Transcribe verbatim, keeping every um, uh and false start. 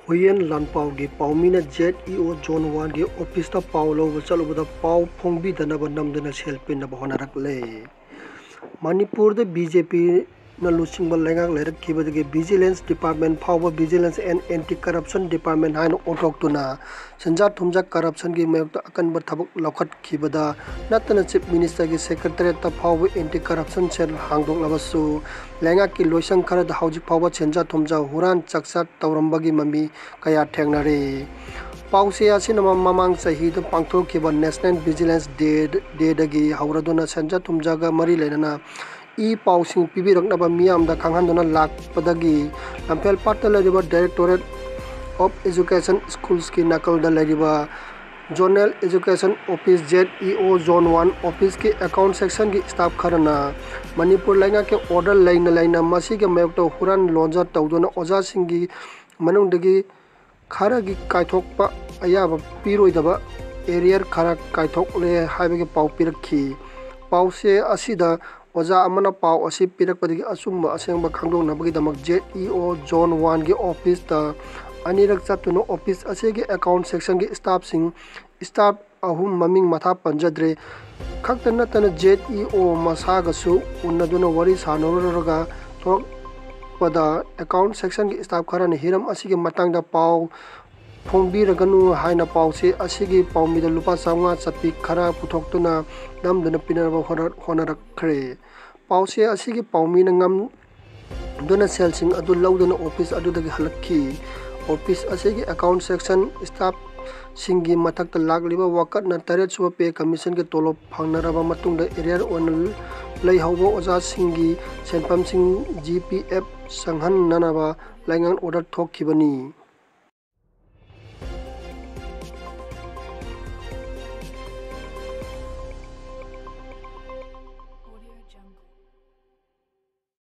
ꯍꯨꯏꯌꯦꯟ ꯂꯥꯟꯄꯥꯎꯒꯤ ꯄꯥꯎꯃꯤꯅ Z E ꯑꯣ ꯖꯣꯟ ꯋꯥꯟꯒꯤ ꯑꯣꯐꯤꯁꯇ ꯄꯥꯎ ꯂꯧꯕ ꯆꯠꯂꯨꯕꯗ ꯄꯥꯎ ꯐꯣꯡꯕꯤꯗꯅꯕ ꯅꯝꯗꯨꯅ ꯁꯦꯜ ꯄꯤꯅꯕ ꯍꯣꯠꯅꯔꯛꯂꯦ꯫ ꯃꯅꯤꯄꯨꯔꯗ ꯕꯤ ꯖꯦ ꯄꯤꯅ ꯂꯨꯆꯤꯡꯕ ꯂꯩꯉꯥꯛ ꯂꯩꯔꯛꯈꯤꯕꯗꯒꯤ Vigilance Department ꯐꯥꯎꯕ Vigilance and Anti Corruption Department ꯍꯥꯏꯅ ꯑꯣꯟꯊꯣꯛꯇꯨꯅ ꯁꯦꯟꯖꯥ ꯊꯨꯝꯖꯥ corruptionꯒꯤ ꯃꯥꯌꯣꯛꯇ ꯑꯀꯟꯕ ꯊꯕꯛ ꯂꯧꯈꯠꯈꯤꯕꯗ ꯅꯠꯇꯅ Chief Ministerꯒꯤ Secretariatꯇ ꯐꯥꯎꯕ Anti Corruption Cell ꯍꯥꯡꯗꯣꯛꯂꯕꯁꯨ, ꯂꯩꯉꯥꯛꯀꯤ ꯂꯣꯏꯁꯪ ꯈꯔꯗ ꯍꯧꯖꯤꯛ ꯐꯥꯎꯕ ꯁꯦꯟꯖꯥ ꯊꯨꯝꯖꯥ ꯍꯨꯔꯥꯟ ꯆꯥꯛꯆꯥ ꯇꯧꯔꯝꯕꯒꯤ ꯃꯃꯤ ꯀꯌꯥ ꯊꯦꯡꯅꯔꯦ꯫ ꯄꯥꯎꯆꯦ ꯑꯁꯤꯅ ꯃ-, ꯃꯃꯥꯡ ꯆꯍꯤꯗ ꯄꯥꯡꯊꯣꯛꯈꯤꯕ National Vigilance Day, Dayꯗꯒꯤ ꯍꯧꯔꯗꯨꯅ ꯁꯦꯟꯖꯥ ꯊꯨꯝꯖꯥꯒ ꯃꯔꯤ ꯂꯩꯅꯅ ꯏ ꯄꯥꯎꯁꯤꯡ ꯄꯤꯕꯤꯔꯛꯅꯕ ꯃꯤꯌꯥꯝꯗ ꯈꯪꯍꯟꯗꯨꯅ ꯂꯥꯛꯄꯗꯒꯤ, ꯂꯝꯐꯦꯜꯄꯥꯠꯇ ꯂꯩꯔꯤꯕ Directorate of Education Schools ꯀꯤ ꯅꯥꯀꯜꯗ ꯂꯩꯔꯤꯕ Zonal Education Office, Z E ꯑꯣ Zone One officeꯀꯤ account sectionꯒꯤ staff ꯈꯔꯅ ꯃꯅꯤꯄꯨꯔ ꯂꯩꯉꯥꯛꯀꯤ order ꯂꯩꯅ ꯂꯩꯅ ꯃꯁꯤꯒꯤ ꯃꯥꯌꯣꯛꯇ ꯍꯨꯔꯥꯟ ꯂꯣꯟꯖꯥ ꯇꯧꯗꯨꯅ ꯑꯣꯖꯥꯁꯤꯡꯒꯤ ꯃꯅꯨꯡꯗꯒꯤ ꯈꯔꯒꯤ ꯀꯥꯏꯊꯣꯛꯄ ꯑꯌꯥꯕ ꯄꯤꯔꯣꯏꯗꯕ arrear ꯈꯔ ꯀꯥꯏꯊꯣꯛꯂꯦ ꯍꯥꯏꯕꯒꯤ ꯄꯥꯎ ꯄꯤꯔꯛꯈꯤ꯫ ꯄꯥꯎꯆꯦ ꯑꯁꯤꯗ ꯑꯣꯖꯥ ꯑꯃꯅ ꯄꯥꯎ ꯑꯁꯤ ꯄꯤꯔꯛꯄꯗꯒꯤ ꯑꯆꯨꯝꯕ ꯑꯁꯦꯡꯕ ꯈꯪꯗꯣꯛꯅꯕꯒꯤꯗꯃꯛ ꯖꯦꯠ ꯏ ꯑꯣ Zone Oneꯒꯤ officeꯇ ꯑꯅꯤꯔꯛ ꯆꯠꯇꯨꯅ office ꯑꯁꯤꯒꯤ account sectionꯒꯤ staffꯁꯤꯡ, staff ꯑꯍꯨꯝ ꯃꯃꯤꯡ ꯃꯊꯥ ꯄꯟꯖꯗ꯭ꯔꯦ, ꯈꯛꯇ ꯅꯠꯇꯅ ꯖꯦꯠ ꯏ ꯑꯣ ꯃꯁꯥꯒꯁꯨ ꯎꯅꯗꯨꯅ ꯋꯥꯔꯤ ꯁꯥꯟꯅꯔꯨꯔꯒ ꯊꯣꯛꯂꯛꯄꯗ account sectionꯒꯤ staff ꯈꯔꯅ ꯍꯤꯔꯝ ꯑꯁꯤꯒꯤ ꯃꯇꯥꯡꯗ ꯄꯥꯎ ꯐꯣꯡꯕꯤꯔꯒꯅꯨ ꯍꯥꯏꯅ ꯄꯥꯎꯆꯦ ꯑꯁꯤꯒꯤ ꯄꯥꯎꯃꯤꯗ ꯂꯨꯄꯥ ꯆꯥꯝꯃꯉꯥ ꯆꯠꯄꯤ ꯈꯔ ꯄꯨꯊꯣꯛꯇꯨꯅ ꯅꯝꯗꯨꯅ ꯄꯤꯅꯅꯕ ꯍꯣꯠꯅ-, ꯍꯣꯠꯅꯔꯛꯈ꯭ꯔꯦ꯫ ꯄꯥꯎꯆꯦ ꯑꯁꯤꯒꯤ ꯄꯥꯎꯃꯤꯅ ꯉꯝꯗꯨꯅ ꯁꯦꯜꯁꯤꯡ ꯑꯗꯨ ꯂꯧꯗꯨꯅ office ꯑꯗꯨꯗꯒꯤ ꯍꯜꯂꯛꯈꯤ꯫ Office ꯑꯁꯤꯒꯤ account section staffꯁꯤꯡꯒꯤ ꯃꯊꯛꯇ ꯂꯥꯛꯂꯤꯕ ꯋꯥꯀꯠꯅ ꯇꯔꯦꯠ ꯁꯨꯕ pay commissionꯒꯤ ꯇꯣꯂꯣꯞ ꯐꯪꯅꯔꯕ ꯃꯇꯨꯡꯗ arrear ꯑꯣꯏꯅ ꯂꯩꯍꯧꯕ ꯑꯣꯖꯥꯁꯤꯡꯒꯤ ꯁꯦꯟꯐꯝꯁꯤꯡ ꯖꯤ ꯄꯤ ꯑꯦꯐ ꯆꯪꯍꯟꯅꯅꯕ ꯂꯩꯉꯥꯛꯅ order ꯊꯣꯛꯈꯤꯕꯅꯤ꯫